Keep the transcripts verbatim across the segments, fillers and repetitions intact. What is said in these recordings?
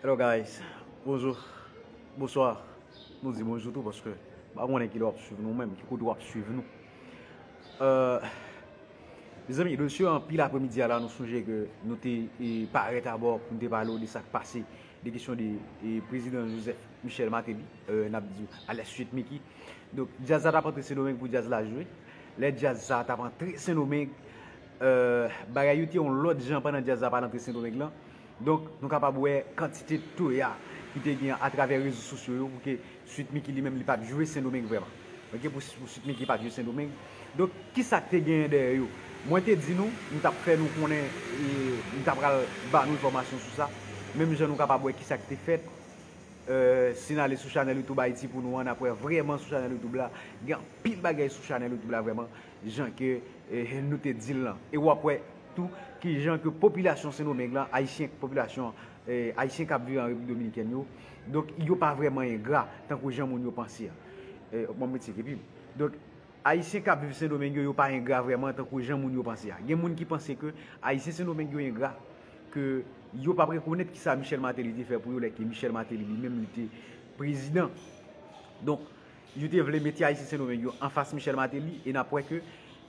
Hello guys, bonjou, bonswa. Nou di bonjou tou paske m pa konnen ki lè w ap swiv nou menm, ki kote w ap swiv nou. Euh, mezanmi, dosye anpil apremidi a la, nou sonje ke nou te e, parèt abò pou nou te pale w de sa k pase, de kesyon de e, prezidan Joseph Michel Martelly, euh, n ap di w, alyas Sweet Micky. Donk, djaz la t ap antre Sendomeng pou djaz la jwe. Lè djaz sa t ap antre Sendomeng, euh, bagay yo te yon lòt jan pandan djaz la pa t antre Sendomeng lan. Donk, nou kapab wè kantite toya ki te gen atravè rezo sosyo yo pou ke Sweet Micky li menm li pa t jwe Sendomeng vrèman. Ok, pou, pou Sweet Micky pa t jwe Sendomeng. Donk, ki sa k te genyen dèyè yo? Mwen te di nou, m t ap fè nou konnen, e m t ap pral ba nou enfòmasyon sou sa. Menm jan nou kapab wè ki sa k te fèt, euh, si n ale sou chanèl YouTube Ayiti pou nou an, n ap wè vrèman sou chanèl YouTube la, gen anpil bagay sou chanèl YouTube la vrèman, jan ke eh, nou te di l lan. E w ap wè tou ki jan ke popilasyon Sendomeng lan, ayisyen, popilasyon eh, ayisyen k ap viv an Repiblik Dominikèn yo, donk yo pa vrèman engra tankou jan moun yo panse a. Eh, bon, mwen tcheke pi. Donk, ayisyen k ap viv Sendomeng yo, yo pa engra vrèman tankou jan moun yo panse a. Gen moun ki panse ke ayisyen Sendomeng yo engra, ke yo p ap rekonèt ki sa Michel Martelly te fè pou yo lè ke Michel Martelly li menm li te prezidan. Donk, yo te vle mete ayisyen Sendomeng yo anfas Michel Martelly, e n ap wè ke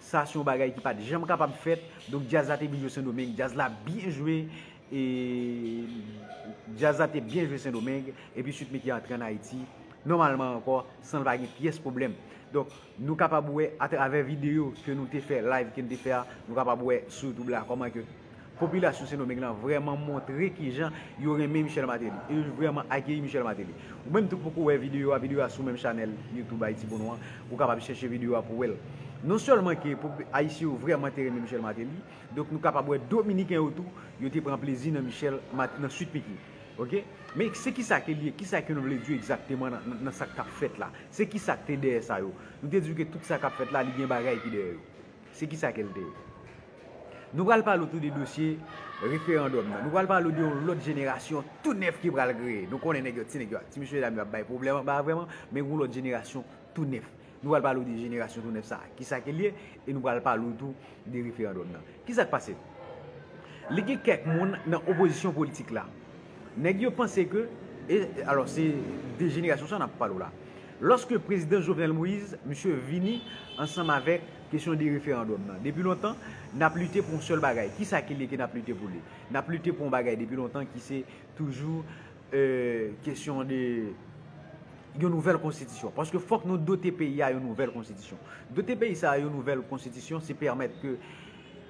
sa se yon bagay ki pa t janm kapab fèt. Donk, djaz la te byen jwe Sendomeng, djaz la byen jwe, e djaz la te byen jwe Sendomeng, epi Sweet Micky antre ann Ayiti, nòmalman ankò, san l pa gen pyès pwoblèm. Donk, nou kapab wè atravè videyo ke nou te fè, live ke nou te fè a, nou kapab wè sou YouTube la kòman ke popilasyon Sendomeng lan vrèman montre kijan yo renmen Michel Martelly. E yo vrèman akeyi Michel Martelly. Ou menm tou k poko wè videyo a, videyo a sou menm chanèl YouTube Ayiti pou nou an, ou kapab chèche videyo a pou wè l. Non sèlman ke pop- Ayisyen yo vrèman te renmen Michel Martelly, donk nou kapab wè Dominiken yo tou, yo te pran plezi nan Michel Mat- nan Sweet Micky. Ok? Men se kisa ke l ye, kisa ke nou vle di w egzakteman nan, nan, nan sa k t ap fèt la? Se kisa k te dèyè sa yo? Nou te di w ke tout sa k ap fèt la, li gen bagay ki dèyè yo. Se kisa ke l te ye? Nou pral pale w tou de dosye referandòm nan. Nou pral pale w de yon lòt jenerasyon tou nèf ki pral kreye. Nou konnen nèg yo, ti nèg yo, ti mesye dam yo ap bay pwoblèm anba a vrèman, men yon lòt jenerasyon tou nèf. Nou pral pale w de jenerasyon tou nèf sa a. Kisa ke l ye? E nou pral pale w tou de referandòm nan. Kisa k pase? Li gen kèk moun nan opozisyon politik la. Nèg yo panse ke, e, alò, se de jenerasyon sa n ap pale w la. Lòske prezidan Jovenel Moïse, misye vini ansanm avèk kesyon de referandòm nan. Depi lontan, n ap lite pou yon sèl bagay. Kisa ki l ye ke n ap lite pou li? N ap lite pou yon bagay depi lontan ki se toujou, euh, kesyon de yon nouvèl konstitisyon. Paske fòk nou dote peyi a yon nouvèl konstitisyon. Dote peyi sa a yon nouvèl konstitisyon, se pèmèt ke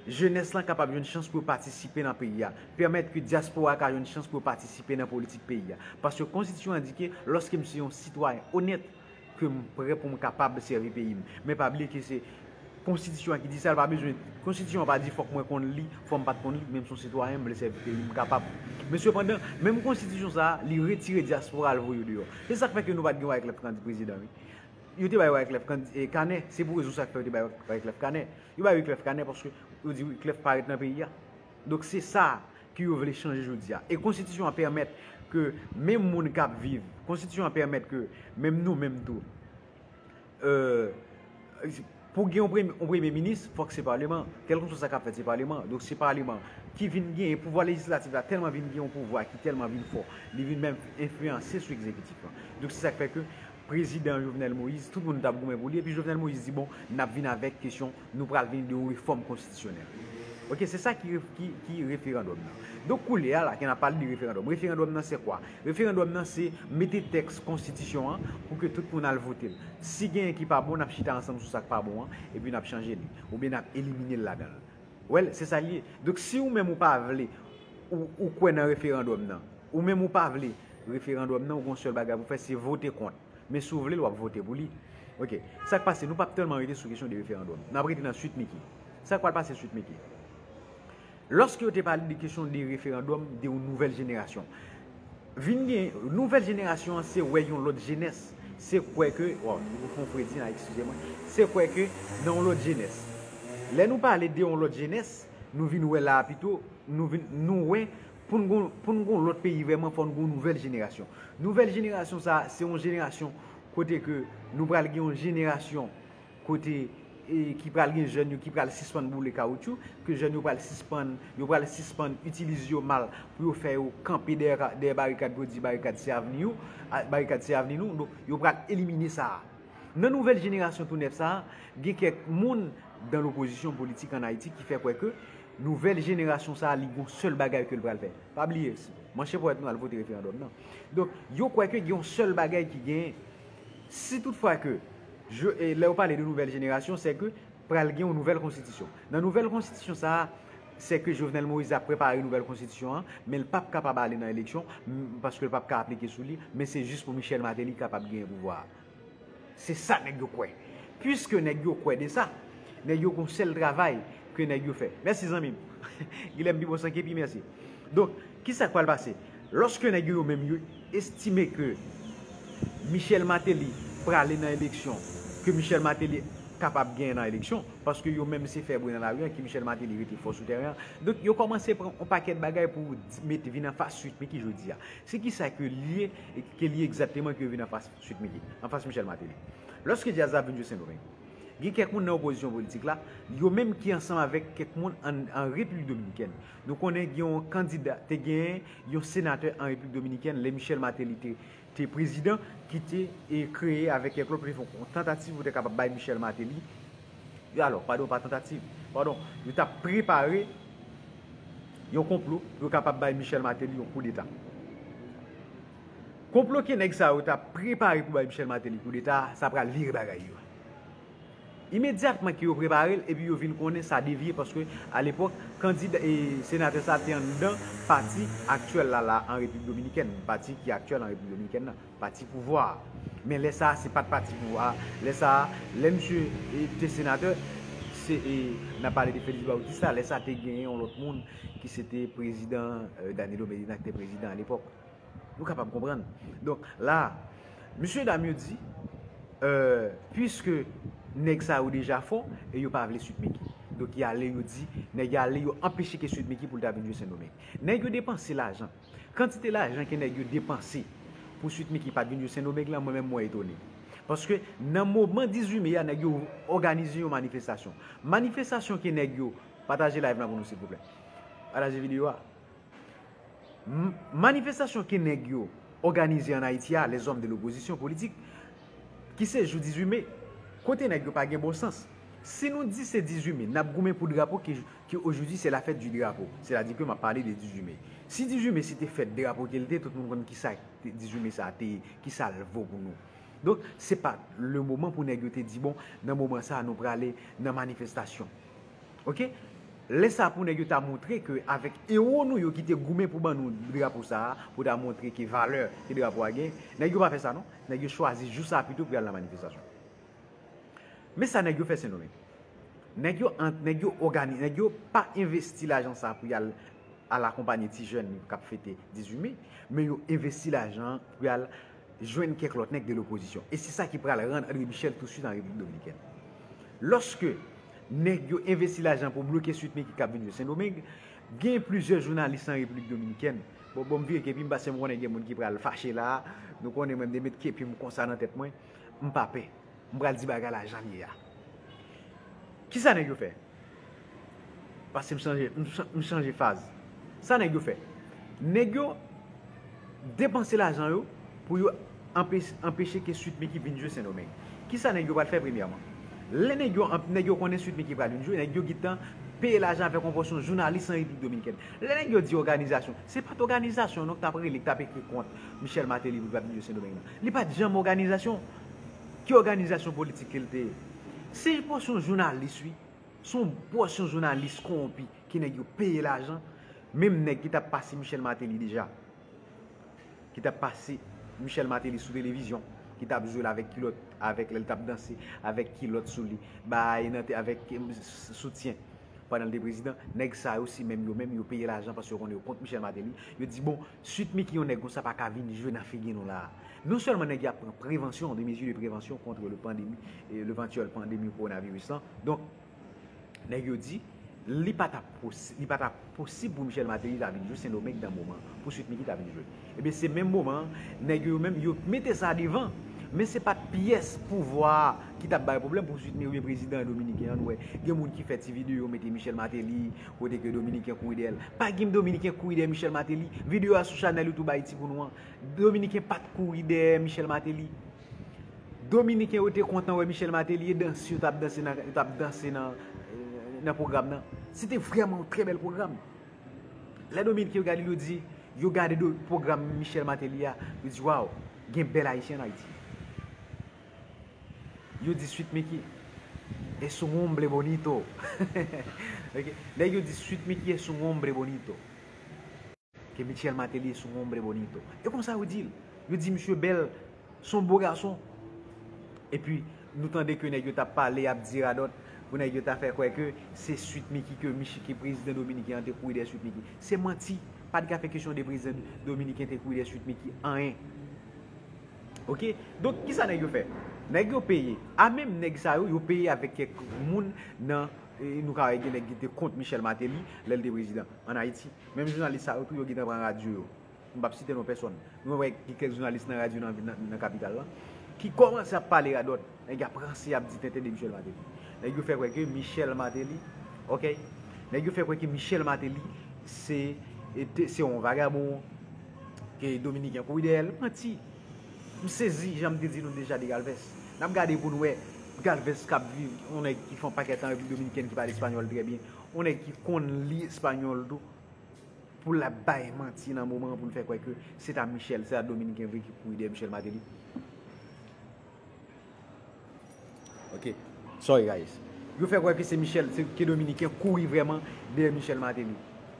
jenès lan kapab jwenn chans pou yo patisipe nan peyi a. Pèmèt ke dyaspora a ka jwenn chans pou yo patisipe nan politik peyi a. Paske konstitisyon an di ke lòske m se yon sitwayen onèt, ke m prè pou m kapab sèvi peyi m. Men pa bliye ke se konstitisyon an ki di sa, l pa bezwen, konstitisyon an pa di fòk mwen konn li, fò m pa t konn li, men m se yon sitwayen, m vle sèvi peyi m, m kapab. Men sepandan, menm konstitisyon sa a, li retire dyaspora a, l voye yo deyò. Se sa k fè ke nou pa t gen Wyclef Candy prezidan, wi. Yo te bay Wyclef Candy, e, Kanè, se pou rezon sa k fè yo te bay Wyclef Kanè. Yo bay Wyclef Kanè paske yo di Wyclef parèt nan peyi a. Donk se sa ke yo vle chanje jodi a. E konstitisyon an pèmèt ke menm moun k ap viv, konstitisyon an pèmèt ke menm nou menm tou, euh, pou gen yon premye, yon premye minis, fòk se paleman. Kèlkeswa sa k ap fèt, se paleman. Donk se paleman ki vin genyen, pouvwa lejislatif la tèlman vin gen yon pouvwa ki tèlman vin fò, li vin menm enfliyanse sou egzekitif lan. Donk se sa k fè ke prezidan Jovenel Moïse, tout moun t ap goumen pou li, epi Jovenel Moïse di, bon, n ap vin avèk kesyon, nou pral vin de yon refòm konstitisyonèl. Ok, se sa ki, ki, ki referandòm nan. Donk koulye a la, ke n ap pale de referandòm. Referandòm nan se kwa? Referandòm nan se mete tèks konstitisyon an pou ke tout moun al vote l. Si genyen ki pa bon, n ap chita ansanm sou sa k pa bon an, epi n ap chanje li, oubyen n ap elimine l ladan l. Well, se sa l ye. Donk si ou menm ou pa vle, ou, ou kwè nan referandòm nan, ou menm ou pa vle referandòm nan, ou gen yon sèl bagay pou fè, se vote kont. Men si w vle l, w ap vote pou li. Ok. Sa k pase, nou p ap tèlman rete sou kesyon de referandòm. N ap rete nan Sweet Micky. Sa k pral pase Sweet Micky? Lòske yo te pale de kesyon de referandòm de yon nouvèl jenerasyon, vin gen nouvèl jenerasyon an, se wè yon lòt jenès. Se kwè ke, waw, nou fè yon fredi la, eskize mwen. Se kwè ke nan yon lòt jenès. Lè nou pale de yon lòt jenès, nou vin wè la a pito, nou vin, nou wè pou n gon, pou n gon lòt peyi vrèman, fò n gon nouvèl jenerasyon. Nouvèl jenerasyon sa a, se yon jenerasyon kote ke nou pral gen yon jenerasyon kote, e ki pral gen jèn yo ki pral sispann boule kawoutchou, ke jèn yo pral sispann, yo pral sispann itilize yo mal pou yo fè yo kanpe dèyè, dèyè barikad pou yo di barikad se avni yo, a, barikad se avni nou, donk yo pral elimine sa a. Nan nouvèl jenerasyon tou nèf sa a, gen kèk moun dan lopozisyon politik ann Ayiti ki fè kwè ke nouvèl jenerasyon sa a, li gon sèl bagay ke l pral fè. Pa bliye, manchè pòvèt nou al vote referandòm nan. Donk, yo kwè ke gen yon sèl bagay ki genyen. Si toutfwa ke, je, e lè yo pale de nouvèl jenerasyon, se ke pral gen yon nouvèl konstitisyon. Nan nouvèl konstitisyon sa a, se ke Jovenel Moïse ap prepare nouvèl konstitisyon an, men l p ap kapab ale nan eleksyon, m, paske l p ap ka aplike sou li, men se jis pou Michel Martelly kapab genyen pouvwa a. Se sa nèg yo kwè. Piske nèg yo kwè de sa, nèg yo gon sèl travay ke nèg yo fè. Mèsi zanmi m. Guilhem pi bon san kepi, mèsi. Donk, kisa k pral pase? Lòske nèg yo, yo menm yo estime ke Michel Martelly prale nan eleksyon, ke Michel Martelly kapab genyen nan eleksyon, paske yo menm se fè bri nan lari an, ke Michel Martelly rete fò sou teren an. Donk, yo kòmanse pran yon pakèt bagay pou di, met vin anfas Sweet Micky jodi a. Se kisa ke l ye, ke l ye egzakteman ke yo vin anfas Sweet Micky, anfas Michel Martelly? Lòske djaz la vin jwe Sendomeng, gen kèk moun nan opozisyon politik la, yo menm ki ansanm avèk kèk moun an, an Repiblik Dominikèn. Nou konnen gen yon kandida, te genyen yon senatè an Repiblik Dominikèn, lè Michel Martelly te, te prezidan, ki te, e, kreye avèk kèk lòt pou te fè yon tantativ pou te kapab bay Michel Martelly, alò, padon, pa tantativ, padon, yo t ap prepare yon konplo pou yo kapab bay Michel Martelly yon koudeta. Konplo ke nèg sa yo t ap prepare pou bay Michel Martelly koudeta, sa pral vire bagay yo. Imedyatman ke yo prepare l, epi yo vin konnen sa devye, paske alepòk, kandida, e, senatè sa a te anndan pati aktyèl la, la, an Repiblik Dominikèn, pati ki aktyèl an Repiblik Dominikèn nan, pati pouvwa a. Men lè sa a, se pa t pati pouvwa a. Lè sa a, lè misye, e, te senatè, se, e, n ap pale de Félix Bautista, lè sa a te genyen yon lòt moun ki se te prezidan, e, Danilo Medina ki te prezidan alepòk. Nou kapab konprann. Donk, la, mesye dam yo di, e, piske nèg sa yo deja fò, e yo pa vle Sweet Micky. Donk, y ale, yo di, nèg y ale, yo anpeche ke Sweet Micky pou l ta vin jwe Sendomeng. Nèg yo depanse lajan. Kantite lajan ke nèg yo depanse pou Sweet Micky pa t vin jwe Sendomeng lan, mwen menm mwen etone. Paske nan moman dizuit me a, nèg yo òganize yon manifestasyon. Manifestasyon ke nèg yo, pataje live lan pou nou silvouplè. Pataje videyo a. M-, manifestasyon ke nèg yo òganize an Ayiti a, les hommes de l'opposition politique, ki se jou dizuit me, kote nèg yo pa gen bon sans. Si nou di se dizuit me, n ap goumen pou drapo ki, ki aujourd'hui c'est la fête du drapeau. Sètadi ke m ap pale de dizuit me. Si dizuit me se te fèt drapo ke l te, tout moun konn kisa dizuit me sa a te ye, kisa l vo pou nou. Donk, se pa le moman pou nèg yo te di, bon, nan moman sa a, nou prale nan manifestasyon. Oke? Lè sa pou nèg yo ta montre ke avèk ewo nou yo ki te goumen pou ban nou drapo sa a, pou ta montre ke valè ke drapo a gen, nèg yo pa fè sa non. Nèg yo chwazi jou sa a pito pou y al nan manifestasyon. Men sa nèg yo fè Sendomeng. Nèg yo ant, nèg yo ògani, nèg yo pa envesti lajan sa a pou y al al akonpanye ti jèn yo k ap fete dizuit me, men yo envesti lajan an pou y al jwenn kèk lòt nèg de lopozisyon. E se sa ki pral rann André Michel touswit an Repiblik Dominikèn. Lòske nèg yo envesti lajan pou bloke Sweet Micky k ap vin jwe Sendomeng, gen plizyè jounalis an Repiblik Dominikèn. Bon, bon, m vire kepi m pase m konnen gen moun ki pral fache la a. Nou konnen mwen, m te met kepi m konsa nan tèt mwen, m pa pè. M pral di bagay la jan l ye a. Kisa nèg yo fè? Paske m chanje, m cha-, m chanje faz. Sa nèg yo fè? Nèg yo depanse lajan yo pou yo anpe-, anpeche ke Sweet Micky vin jwe Sendomeng. Kisa nèg yo pral fè premyèman? Lè nèg yo, nèg yo konnen Sweet Micky pral vin jwe, nèg yo gentan peye lajan avèk yon pòsyon jounalis an Repiblik Dominikèn. Lè nèg yo di òganizasyon, se pa t òganizasyon non k t ap rele, k t ap ekri kont Michel Martelly pou l pa vin jwe Sendomeng nan. Li pa t janm òganizasyon. Ki òganizasyon politik ke l te ye? Se pòsyon jounalis, wi. Se yon pòsyon jounalis kowonpi ke nèg yo peye lajan, menm nèg ki t ap pase Michel Martelly deja, ki t ap pase Michel Martelly sou televizyon, ki t ap jwe l avèk kilòt, avèk lè l t ap danse, avèk kilòt sou li, bay nan te-, avèk, em, s-, soutyen pandan l te prezidan. Nèg sa yo, se menm yo menm, yo peye lajan paske yo konnen yo kont Michel Martelly. Yo di, bon, Sweet Micky, yon nèg konsa pa ka vin jwe nan figi nou la a. Non sèlman nèg yo ap pran prevansyon, des mesures de prévention contre le pandémie, eh, l'éventuelle pandémie coronavirus lan. Donk, nèg yo di, li pa t ap posi-, li pa t ap posib pou Michel Martelly ta vin jwe Sendomeng nan moman pou Sweet Micky ta vin jwe. Ebyen, se menm moman an, nèg yo menm, yo mete sa devan Men se pa t pyès pouvwa ki t ap bay pwoblèm pou Sweet Micky oubyen prezidan dominiken an. Nou wè, gen moun ki fè ti videyo, mete Michel Martelly, kote ke dominiken kouri dèyè l. Pa gen dominiken kouri dèyè Michel Martelly. Videyo a sou chanèl YouTube Ayiti pou nou an. Dominiken pa t kouri dèyè Michel Martelly. Dominiken yo te kontan wè Michel Martelly e dans yo t ap danse nan, yo t ap danse nan, nan pwogram nan. Se te vrèman yon trè bèl pwogram. Lè dominiken yo gade l, yo di, yo gade do, pwogram Michel Martelly a, yo di, waw, gen bèl ayisyen ann Ayiti. Yo di Sweet Micky es un hombre bonito. Ok? Nèg yo di Sweet Micky es un hombre bonito. Ke Michel Martelly es un hombre bonito. E konsa yo di l. Yo di misye bèl, s on bo gason. Epi, nou tande ke nèg yo t ap pale, y ap di radòt, pou nèg yo ta fè kwè ke se Sweet Micky ke Mich-, ke prezidan dominiken an te kouri dèyè Sweet Micky. Se manti. Pa t ka fè kesyon de prezidan dominiken te kouri dèyè Sweet Micky anyen. Ok? Donk, kisa nèg yo fè? Nèg yo peye. A menm nèg sa yo, yo peye avèk kèk moun nan, e, nou ka wè gen nèg ki te kont Michel Martelly, lè l te prezidan ann Ayiti. Menm jounalis sa yo tou, yo gentan pran radyo yo. M p ap site non pèsòn. Nou wè gen kèk jounalis nan radyo nan, nan, nan kapital la, ki kòmanse ap pale radòt. Nèg y ap ranse, y ap di tenten de Michel Martelly. Nèg yo fè kwè ke Michel Martelly, ok? Nèg yo fè kwè ke Michel Martelly se, e te, se yon vagabon, ke dominiken kouri dèyè l. Manti. M sezi, jan m te di nou deja de Galvez. N ap gade pou n wè Galvez k ap viv, yon nèg ki fè yon pakèt tan Repiblik Dominikèn, ki pale espanyòl trè byen, yon nèg ki konn li espanyòl tou, pou l ap bay manti nan moman an pou n fè kwè ke se ta Michel, se ta dominiken vre ki kouri dèyè Michel Martelly. Ok. Sorry, guys. Yo fè kwè ke se Michel, se ke dominiken kouri vrèman dèyè Michel Martelly.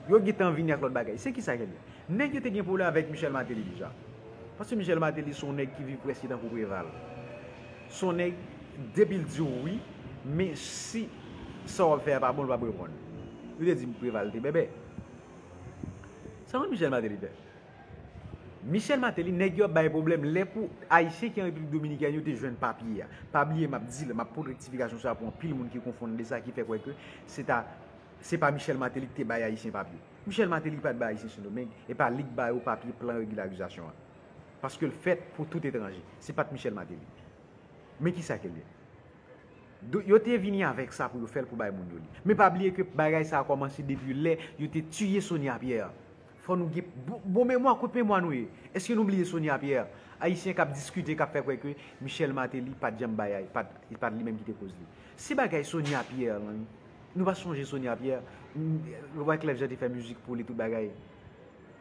Yo gentan vini ak lòt bagay. Se kisa ke l ye? Nèg yo te gen pwoblèm avèk Michel Martelly deja. Paske Michel Martelly se yon nèg ki viv prèske tankou Preval. Se yon nèg, depi l di w wi, men si sa w ap fè a pa bon, l p ap reponn. Yo te di m Preval te bèbè. Sa konn Michel Martelly fè? Michel Martelly, nèg yo ap bay pwoblèm lè pou Ayisyen ki an Repiblik Dominikèn yo te jwenn papye a. Pa bliye, m ap di l, m ap pote rektifikasyon sa pou anpil moun ki konfonn de sa, ki fè kwè ke se ta, se pa Michel Martelly ki te bay Ayisyen papye. Michel Martelly pa t bay Ayisyen Sendomeng, e pa li k ba yo papye plan regilarizasyon an. Paske l fèt pou tout etranje. Se pa t Michel Martelly. Men kisa ke l ye? Do, yo te vini avèk sa pou yo fè l pou bay moun yo li. Men pa bliye ke bagay sa a kòmanse depi lè yo te tiye Sonia Pierre. Fò nou gen bon, bon memwa, kout memwa nou ye. Èske nou bliye Sonia Pierre? Ayisyen k ap diskite, k ap fè kwè ke Michel Martelly pa t janm bay, pa t, pa t li menm ki te koz li. Se bagay Sonia Pierre lan, wi. Nou pa sonje Sonia Pierre? Wyclef Jean te fè mizik pou li, tout bagay.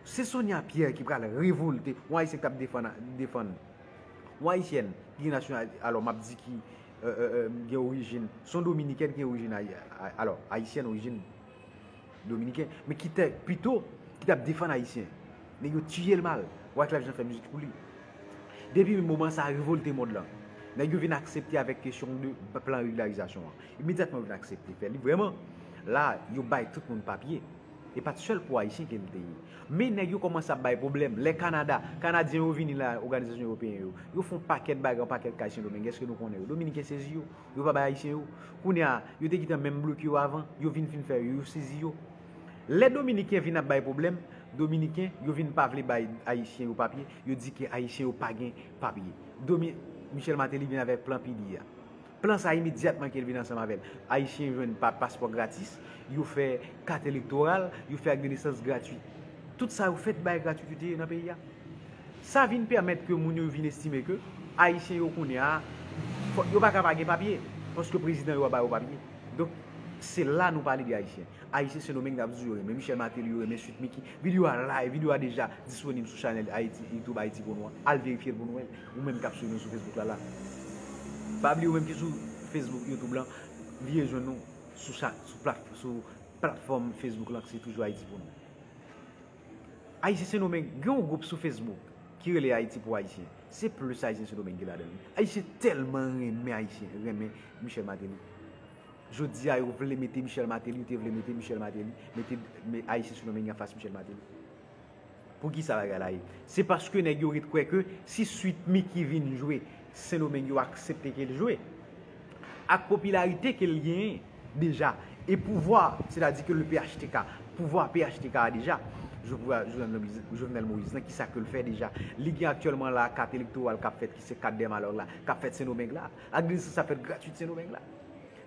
Se Sonia Pierre ki pral revolte, yon Ayisyen k t ap defann, defann. Yon Ayisyèn ki gen nasyonal, alò, m ap di ki, euh, euh, euh, gen orijin, se yon Dominikèn ki gen orijin, ay-, ay-, alò, Ayisyèn orijin Dominiken, men ki te, pito, ki t ap defann Ayisyen. Nèg yo tiye l mal. Wyclef Jean fè mizik pou li. Depi moman sa a, revolte mond lan. Nèg yo vin aksepte avèk kesyon de plan regilarizasyon an. Imedyatman, yo vin aksepte fè li. Vrèman, la, yo bay tout moun papye. E pa t sèl pou Ayisyen ke l te ye. Men nèg yo kòmanse ap bay pwoblèm. Lè Kanada, Kanadyen yo vini la, òganizasyon ewopeyen yo, yo fè yon pakèt bagay, yon pakèt kay Sendomeng. Èske nou konnen yo? Dominiken sezi yo. Yo pa bay Ayisyen yo. Kounye a, yo te gentan menm bloke yo avan. Yo vin fin fè yo, yo sezi yo. Lè Dominiken vin ap bay pwoblèm, Dominiken, yo vin pa vle bay Ayisyen yo papye. Yo di ke Ayisyen yo pa gen papye. Domi-, Michel Martelly vin avèk plan P D a. Plan sa, imedyatman ke l vin ansanm avè l, Ayisyen jwenn pa-, paspò gratis, yo fè kat elektoral, yo fè ak de nesans gratwi. Tout sa yo fèt bay gratwitite nan peyi a. Sa vin pèmèt ke moun yo vin estime ke Ayisyen yo kounye a, fò, yo pa ka pa gen papye, paske prezidan yo a ba yo papye. Donk, se la nou pale de Ayisyen. Ayisyen Sendomeng, n ap di yo renmen Michel Martelly, yo renmen Sweet Micky. Videyo a live, videyo a deja disponib sou chanèl Ayiti, YouTube Ayiti pou nou an. Al verifye l pou nou wè l. Ou menm k ap swiv nou sou Facebook la, la. Pa bliye ou menm ki sou Facebook, YouTube lan, vire jwenn nou sou cha-, sou plat-, sou platfòm Facebook lan, se toujou Ayiti pou nou. Ayisyen Sendomeng, gen yon gwoup sou Facebook ki rele Ayiti pou Ayisyen. Se plis Ayisyen Sendomeng ki ladan l. Ayisyen tèlman renmen Ayisyen, renmen Michel Martelly. Jodi a, yo vle mete Michel Martelly, yo te vle mete Michel Martelly, mete, me, Ayisyen Sendomeng anfas Michel Martelly. Poukisa bagay la ye? Se paske nèg yo ret kwè ke si Sweet Micky vin jwe Sendomeng, yo aksepte ke l jwe. Ak popilarite ke l genyen deja, e pouvwa, sètadi ke le P H T K, pouvwa P H T K a deja, Jovenel Moïse, Jovenel Moïse nan, kisa ke l fè deja? Li gen aktyèlman la kat elektoral k ap fèt, ki se kat Dèmalòg la, k ap fèt Sendomeng la. Ak rezistans ap fèt gratwit Sendomeng la.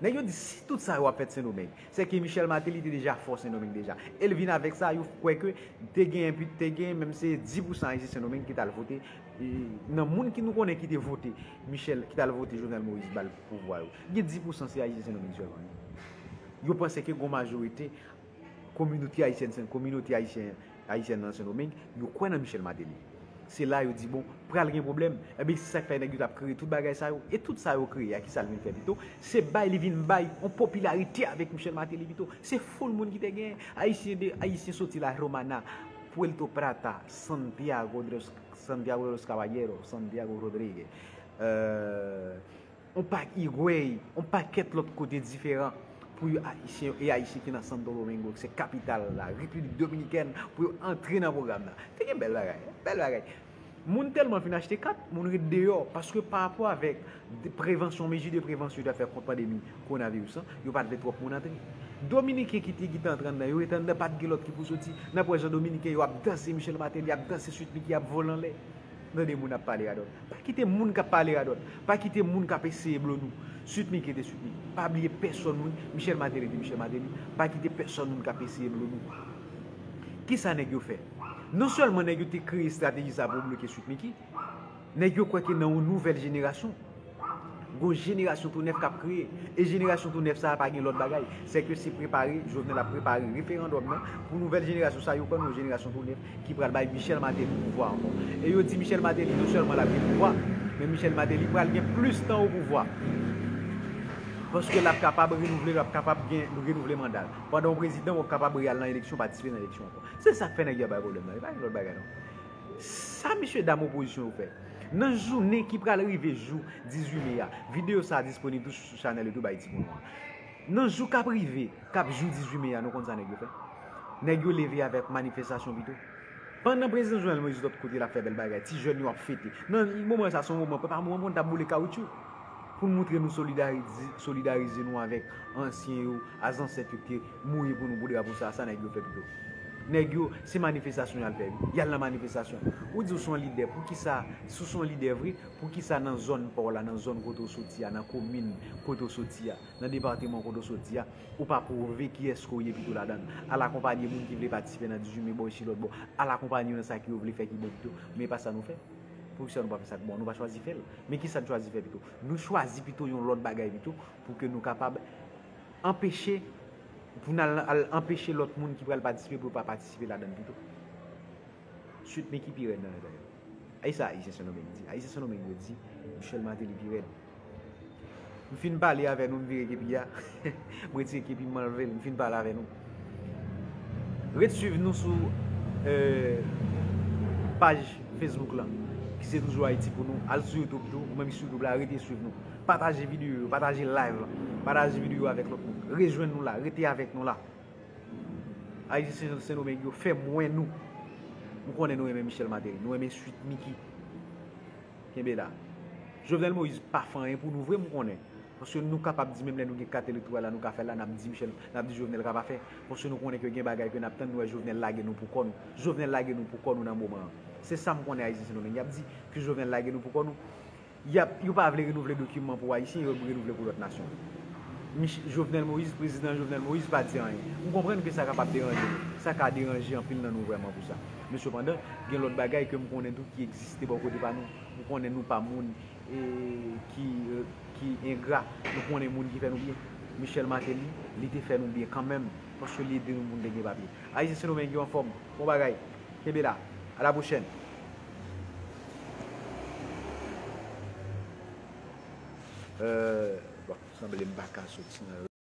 Nèg yo di si tout sa yo ap fèt Sendomeng, se ke Michel Martelly te deja fò Sendomeng deja. E l vin avèk sa, yo kwè ke te gen, te gen menm se dis pousan Ayisyen Sendomeng ki t al vote. E nan moun ki nou konnen ki te vote Michel, ki t al vote Jovenel Moïse ba l pouvwa yo, gen dis pousan se Ayisyen Sendomeng sèlman. Yo panse ke gon majorite kominote ayisyèn, kominote ayisyen, ayisyèn nan Sendomeng, yo kwè nan Michel Martelly. Se la yo di, bon, pral gen pwoblèm. Ebyen, se sa k fè nèg yo t ap kreye tout bagay sa yo. E tout sa yo kreye a, kisa l vin fè pito? Se bay li vin bay yon popilarite avèk Michel Martelly pito. Se foul moun ki te gen. Ayisyen de, Ayisyen soti La Romana, Puerto Plata, Santiago de los, Santiago de los Caballeros, Santiago Rodriguez. Euh, on pa Higüey, on pakèt lòt kote diferan pou yo Ayisyen e Ayisyen ki nan Santo Domingo, ki se kapital la, Repiblik Dominikèn, pou yo antre nan pwogram nan. Te gen bèl bagay, bèl bagay. Moun tèlman fin achte kat, moun ret deyò, paske pa rapò avèk de prevansyon, mezi de prevansyon yo ta fè kont pandemi kowonaviris lan, yo pa t vle twòp moun antre. Dominiken ki te gentan antre anndan, yo ret anndan, pa t gen lòt ki pou soti. N ap wè jan Dominiken yo ap danse Michel Martelly, ap danse Sweet Micky, ap vole anlè. Tande moun ap pale radòt. Pa kite moun k ap pale radòt. Pa kite moun k ap eseye blo nou. Sweet Micky te Sweet Micky. Pa bliye pèsòn moun. Michel Martelly te Michel Martelly. Pa kite pèsòn moun k ap eseye blo nou. Kisa nèg yo fè? Non sèlman nèg yo te kreye estrateji sa pou yo bloke Sweet Micky, nèg yo kwè ke nan yon nouvèl jenerasyon, gon jenerasyon tou nèf k ap kreye. E jenerasyon tou nèf sa a pa gen lòt bagay. Se ke se prepare, Jovenel ap prepare referandòm nan pou nouvèl jenerasyon sa a, yo kwè nan yon jenerasyon tou nèf ki pral bay Michel Martelly pouvwa ankò. E yo di Michel Martelly non sèlman l ap gen pouvwa, men Michel Martelly pral gen plis tan o pouvwa. Paske l ap kapab renouvle, l ap kapab gen, renouvle manda l. Pandan yon prezidan, w ap kapab re al nan eleksyon, patisipe nan eleksyon ankò. Se sa k fè nèg yo ap bay pwoblèm nan, e pa gen lòt bagay non. Sa mesye dam opozisyon yo fè. Nan jounen ki pral rive jou dizuit me a, videyo sa a disponib tou sou chanèl YouTube Ayiti pou nou an. Nan jou k ap rive, k ap jou dizuit me a, nou konn sa nèg yo fè? Nèg yo leve avèk manifestasyon pito. Pandan prezidan Jovenel Moïse lòt kote l ap fè bèl bagay, ti jèn yo ap fete. Nan moman sa, se yon moman, pa moman pou n ta boule kawotchou. Pou n montre nou solidarize, solidarize nou avèk ansyen yo, a zansèt yo ki te mouri pou nou, pou drapo sa, sa nèg yo fè pito. Nèg yo, se manifestasyon y al fè, wi. Y al nan manifestasyon. Ou di w se yon lidè, poukisa, si w se yon lidè vre, poukisa nan zòn pa w la, nan zòn kote w soti a, nan komin kote w soti a, nan depatman kote w soti a, ou pa pwouve kiyès ke w ye pito ladan l? Al akonpanye moun ki vle patisipe nan dizuit me bò isit lòt bò. Al akonpanye yo nan sa ke yo vle fè ki bon pito. Men e pa sa nou fè. Poukisa nou pa fè sa k bon? Nou pa chwazi fè l. Men kisa n chwazi fè pito? Nou chwazi pito yon lòt bagay pito pou ke nou kapab anpeche, pou n al, al anpeche lòt moun ki pral patisipe pou yo pa patisipe ladan l pito. Sweet Micky pi rèd nan leta yo. E sa Ayisyen Sendomeng di. Ayisyen Sendomeng yo di Michel Martelly pi rèd. M fin pale avè nou, m vire kepi a. M retire kepi m, m anlve l, m fin pale avè nou. Ret swiv nou sou, euh, paj Facebook lan, ki se Toujou Ayiti pou nou. Al sou YouTube tou, ou menm ki sou YouTube la, rete swiv nou. Pataje videyo yo, pataje live lan. Pataje videyo avèk lòt moun. Rejwenn nou la, rete avèk nou la. Ayisyen Sen-, Sendomeng yo, fè m wè nou. M konnen nou renmen Michel Martelly, nou renmen Sweet Micky. Kenbe la. Jovenel Moïse pa fè anyen pou nou vre, m konnen. Paske nou kapab di menm lè nou gen kat elektoral la, nou ka fè l la, n ap di Michel, n ap di Jovenel ka pa fè. Paske nou konnen ke gen bagay ke n ap tann, nou wè Jovenel lage nou pou kò nou. Jovenel lage nou pou kò nou nan moman an. Se sa m konnen Ayisyen Sendomeng. Y ap di ke Jovenel lage nou pou kò nou. Y ap, yo pa vle renouvle dokiman pou Ayisyen, yo renouvle pou lòt nasyon. Mich-, Jovenel Moïse, prezidan Jovenel Moïse pa di anyen. M konprann ke sa kapab deranje nou. Sa ka deranje anpil nan nou vrèman pou sa. Men sepandan, gen lòt bagay ke m konnen tou ki egziste bò kote pa nou. M konnen nou pa moun, e, ki, e, ki engra. Nou konnen moun ki fè nou byen. Michel Martelly, li te fè nou byen kanmenm, paske li ede nou pou n te gen papye. Ayisyen Sendomeng yo anfòm. Bon bagay. Kenbe la. A la pwochèn. Euh, bon, sanble m pa ka soti nan